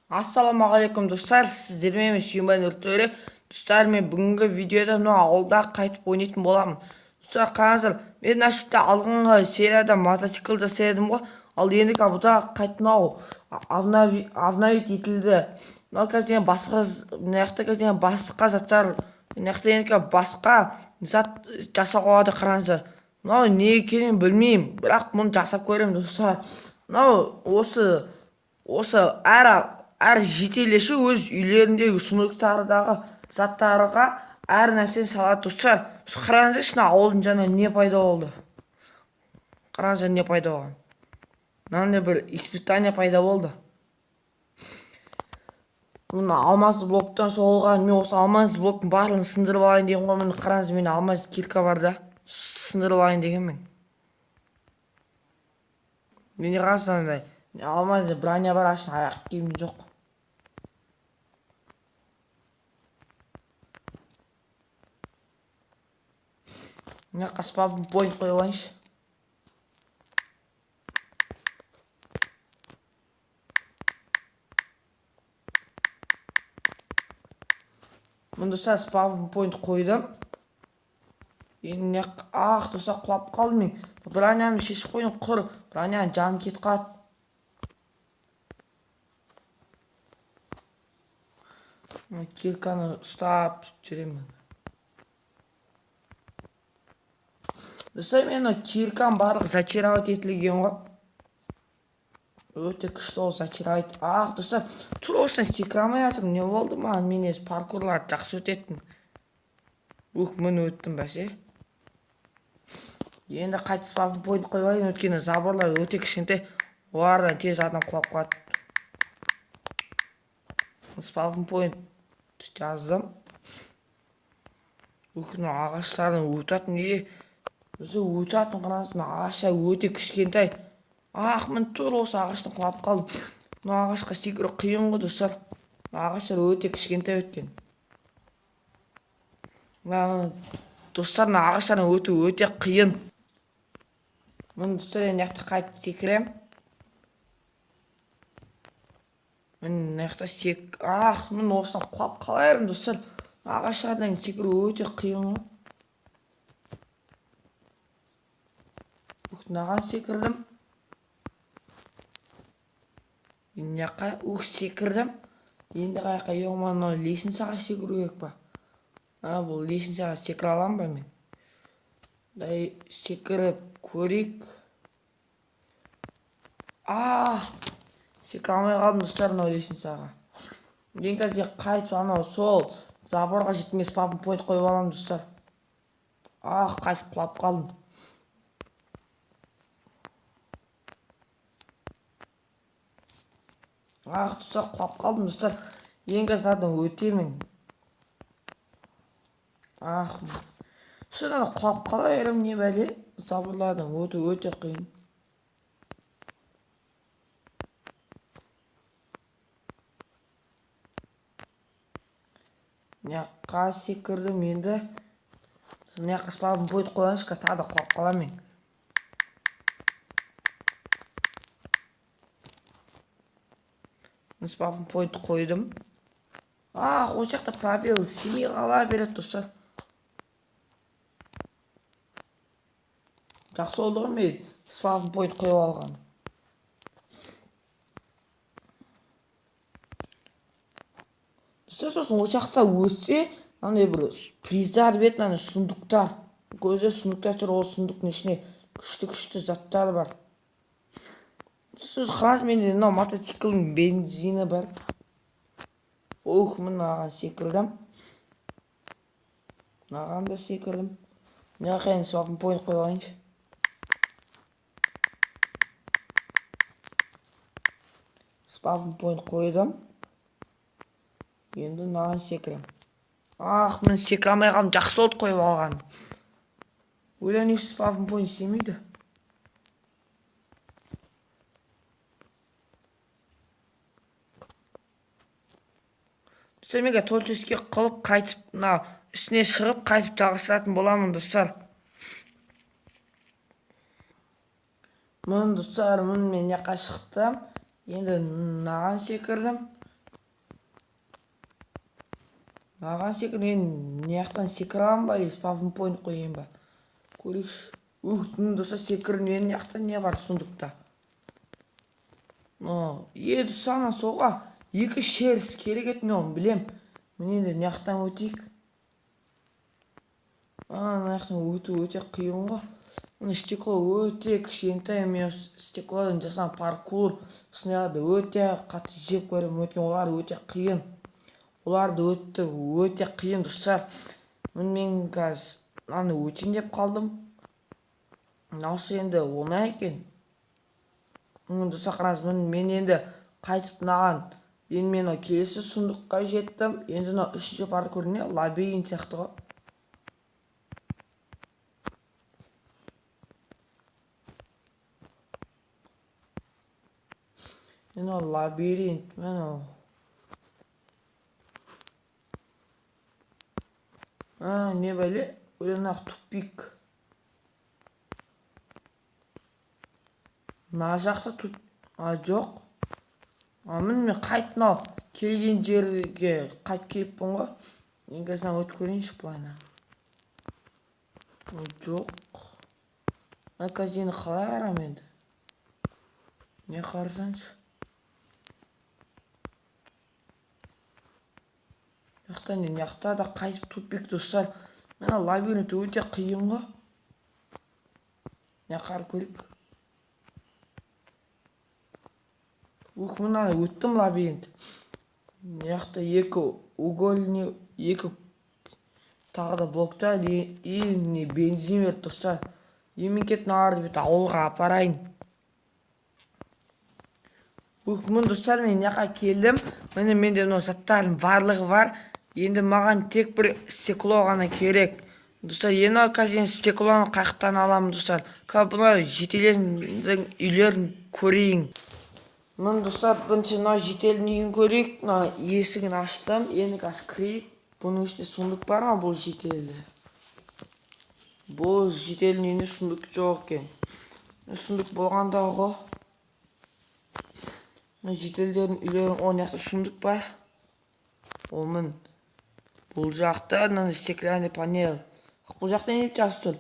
Ассалаумағалейкум достар, сіздермен мен Сүйінбай Нұртөре. Достар, мен бүгінгі видеода мынау ауылда қайтып ойнайтын боламын. Достар, қараңыздар, мен мына жерде алдыңғы серияда мотоцикл жасадым ғой. Ал енді бұда қайтып мынау обновить етілді. Мынау қазір басқа, мына жақта қазір басқа заттар, мына жақта енді басқа зат жасауға болады, қараңыздар. Мынау не екенін білмеймін, бірақ мұны жасап көремін, достар. Мынау осы әр жетелеші өз үйлеріндегі сундуктардағы заттарға әр нәрсені салады, достар. Қараңыздаршы, мына ауылдың жанында не пайда болды? Қараңыздар, не пайда болған? Мынандай бір испытание пайда болды. Мына алмаз блоктан соғылған, мен осы алмаз блоктың барлығын сындырып алайын деген ғой. Міне қараңыз, менде алмаз кирка бар да, сындырып алайын дегенмін. Менде қараңыз, мынандай алмаз броня бар, ашын аяқ киім жоқ. Мына жаққа спавн пойнт қойып алайыншы. Міне достар, спавн пойнт қойдым. Енді мына жаққа, ах, достар, құлап қалдым мен. Броняны шешіп қойдым, құр броняның жаны кетіп қалады. Мына кирканы ұстап жүремін. Достар, мен мына киркам барлық зачаровать етілген ғой. Өте күшті ол зачаровать. Ах, достар, тура осыдан секіре алмай жатырмын. Не болды маған? Мен негізі паркурларды жақсы өтетінмін. Ух, міне өттім бәсе. Енді қайтыс спавн пойнт қойып алайын, өйткені заборлар өте кішкентай, олардан тез адам құлап қалады. Спавн пойнт жаздым. Ух, мына ағаштардан өтетін не? Өзі өтетін, қараңыз, мына ағаштар өте кішкентай. Ах, міне тура осы ағаштан құлап қалдым. Мына ағашқа секіру қиын ғой, достар. Мына ағаштар өте кішкентай өткен. Мына достар, мына ағаштардан өту өте қиын. Міне достар, енді мына жақта қайтып секіремін. Міне мына жақта ах, міне осыдан құлап қала бердім, достар. Мына ағаштардан секіру өте қиын ғой. Ух, мынаған секірдім. Енді мына жаққа, ух, секірдім. Енді қай жаққа? Е, мынау лестницаға секіру керек па? А, бұл лестницаға секіре аламын ба мен? Дай секіріп көрейік. А, секіре алмай қалдым, достар, мынау лестницаға. Енді қазір қайтып анау сол заборға жеткенге спавн пойнт қойып аламын, достар. Ах, қайтып құлап қалдым. Ах, достар, құлап қалдым, достар. Енді қазір мынадан өтемін. Ах, содан құлап қала беремін, не бәле? Заборлардан өту өте қиын. Мына жаққа секірдім енді. Мына жаққа спавн пойнт қояйыншы, тағы да құлап қаламын мен. Спавн пойнт қойдым. Ах, осы жақта пробел істемей қала береді, достар. Жақсы болды ғой мен спавн пойнт қойып алғаным. Достар, сосын осы жақта өтсе, мынандай бір приздар береді, мынандай сундуктар. Көзде сундуктар тұр, ол сундуктың ішінде күшті-күшті заттар бар. Сөз қараңыз, менде мынау мотоциклдің бензині бар. Ух, мынаған секірдім. Мынаған да секірдім. Мына жаққа енді спавн пойнт қойып алайыншы. Спавн пойнт қойдым. Енді мынаған секіремін. Ах, міне секіре алмай қалдым. Жақсы болды қойып алғаным. Ойланайыншы, спавн пойнт істемейді. Достар, мен қазір творческий қылып қайтып, мына үстіне шығып қайтып жалғастыратын боламын, достар. Міне достар, міне мен мына жаққа шықтым. Енді мынаған секірдім. Мынаған секір, мен мына жақтан секіре аламын ба, или спавн пойнт қояйын ба? Көрейікші. Ух, достар, секірдім. Мен мына жақта не бар сундукта? Достар, ана соға 2 шерсть керек еді, мен оны білем. Міне енді мына жақтан өтейік. Мына жақтан өту өте қиын ғой. Мына стекло өте кішкентай, мен стеклодан жасаған паркур сынады өте қатты жеп көремін, өйткені олар өте қиын. Оларды өтті өте қиын, достар. Міне мен қазір мынаны өтейін деп қалдым. Мынаусы енді оңай екен. Міне достар, қараңыз, міне мен енді қайтып мынаған, енді мен мынау келесі сұмдыққа жеттім. Енді мынау үшінші паркур не? Лабиринт сияқты ғой. Мынау лабиринт, мынау. Не бәле? Мынау тупик. Мына жақта туп, жоқ. Міне мен қайтып мынау келген жерге қайтып келіппін ғой. Енді қазір мынаны өтіп көрейінші былайына. Жоқ. Мына қазір енді қалай барамын енді? Не қарасаңшы. Мына не, мына жақта да қайтып тупик, достар. Мына лабиринт өте қиын ғой. Мына қарап көрейік. Ух, мына өттім лабиринт. Мына жақта екі угольный, екі тағы да блоктар и не бензин берді, достар. Енді мен кетіп мыналарды бүйтіп ауылға апарайын. Ух, міне достар, мен мына жаққа келдім. Міне менде мынау заттардың барлығы бар. Енді маған тек бір стекло ғана керек. Достар, енді қазір енді стеклоны қаяқтан аламын, достар? Қазір бұлар жетелердің үйлерін көрейін. Міне достар, бірінші мынау жетелдің үйін көрейік. Мына есігін аштым. Енді қазір кірейік. Бұның ішінде сундук бар ма бұл жетелде? Бұл жетелдің үйінде сундук жоқ екен. Сундук болғанда ғой. Мына жетелдердің үйлерінің оң жақта сундук бар. О, міне. Бұл жақта мына стеклянный панель. Бұл жақта не деп жазып тұр?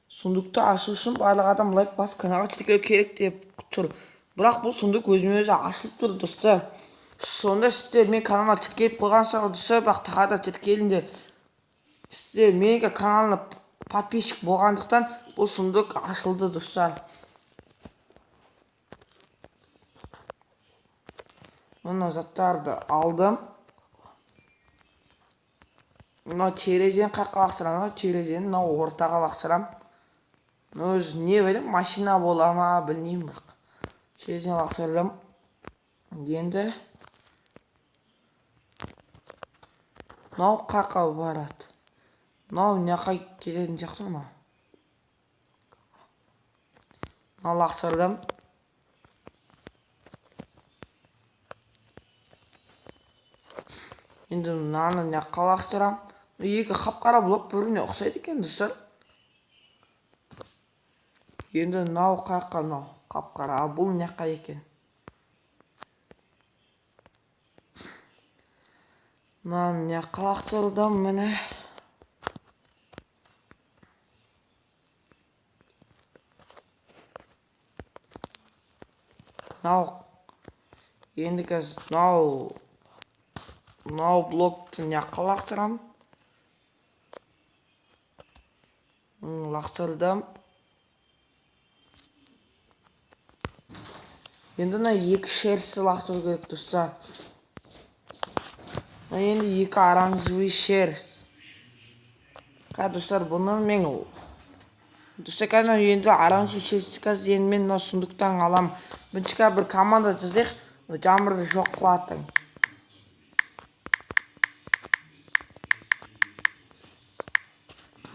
Сундукты ашу үшін барлық адам лайк басып каналға тіркелу керек деп тұр. Бірақ бұл сундук өзімен өзі ашылып тұр, достар. Сонда сіздер мен каналыма тіркеліп қойғансыздар, достар, бірақ тағы да тіркеліңдер. Сіздер менің каналыма подписчик болғандықтан бұл сундук ашылды, достар. Мына заттарды алдым. Мына терезені қаққа лақтырамын, мына терезені мынау ортаға лақтырамын. Мына өзі не білем, машина бола ма білмеймін бірақ. Терезені лақтырдым. Енді мынау қаққа барады. Мынау мына жаққа келетін сияқты мынау. Мынау лақтырдым. Енді мынаны мына жаққа лақтырамын. Екі қап-қара блок бір-біріне ұқсайды екен, достар. Енді мынау қаққа, мынау қап-қара, ал бұл мына жаққа екен. Мынаны мына жаққа лақтырдым, міне. Мынау енді қазір мынау блокты мына жаққа лақтырамын. Лақтырдым. Енді мына екі шерсті лақтыру керек, достар. Мына енді екі оранжевый шерсть. Қазір, достар, бұны мен достар, қазір енді оранжевый шерсті қазір енді мен мына сундуктан аламын. Бірінші қазір бір команда жазайық, жаңбырды жоқ қылатын.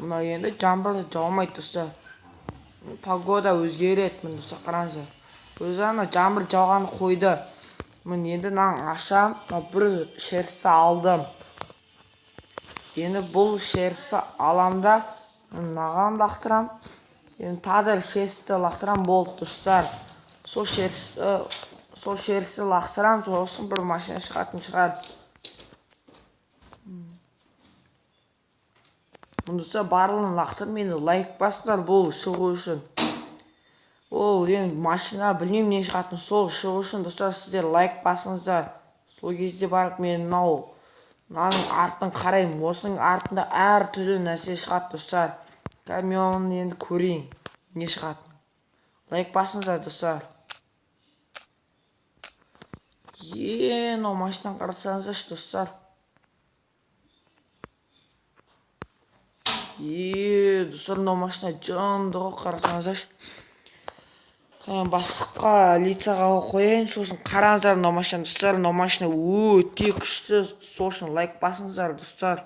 Мынау енді жаңбыр жаумайды, достар. Погода өзгереді, міне достар, қараңыздар. Өзі ана жаңбыр жауғанын қойды. Міне енді мынаны ашам, мына бір шерсті алдым. Енді бұл шерсті алам да мынаған лақтырам. Енді тағы да шерсті лақтырам болды, достар. Сол шерсті лақтырам, сосын бір машина шығатын шығар. Достар, барлығын лақтырып мені лайк басыңдар бұл шығу үшін. Ол енді машина білмеймін не шығатынын, сол шығу үшін достар сіздер лайк басыңыздар. Сол кезде барып мен мынаның артын қараймын. Осының артында әртүрлі нәрсе шығады достар. Қазір мен оны енді көрейін не шығатынын. Лайк басыңыздар достар. Мынау машинаны қарасаңыздаршы достар. Достар, мынау машина жынды ғой, қарасаңыздаршы. Бастыққа лицаға қояйын, сосын қараңыздар мынау машина достар. Мынау машина өте күшті, сол үшін лайк басыңыздар достар.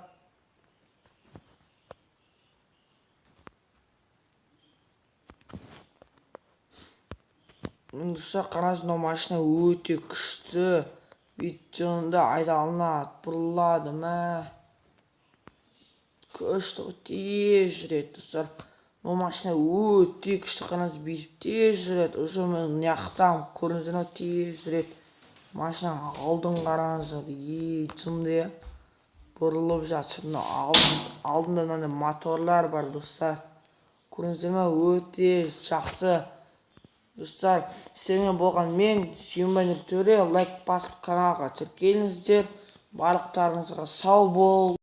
Достар, қараңыз, мынау машина өте күшті. Бүйтіп жынды айдалынады, бұрылады, мә. Күшті ғой, тез жүреді достар. Мынау машина өте күшті, қараңыз, бүйтіп тез жүреді. Уже мен мына көрдіңіздер ме, тез жүреді. Машинаның алдын қараңыздар, жынды иә. Бұрылып жатыр. Мынау алдында мынандай моторлар бар достар. Көрдіңіздер ме, өте жақсы. Достар, сіздермен болған мен Сүйінбай Нұртөре. Лайк басып каналға тіркеліңіздер. Барлықтарыңызға сау бол.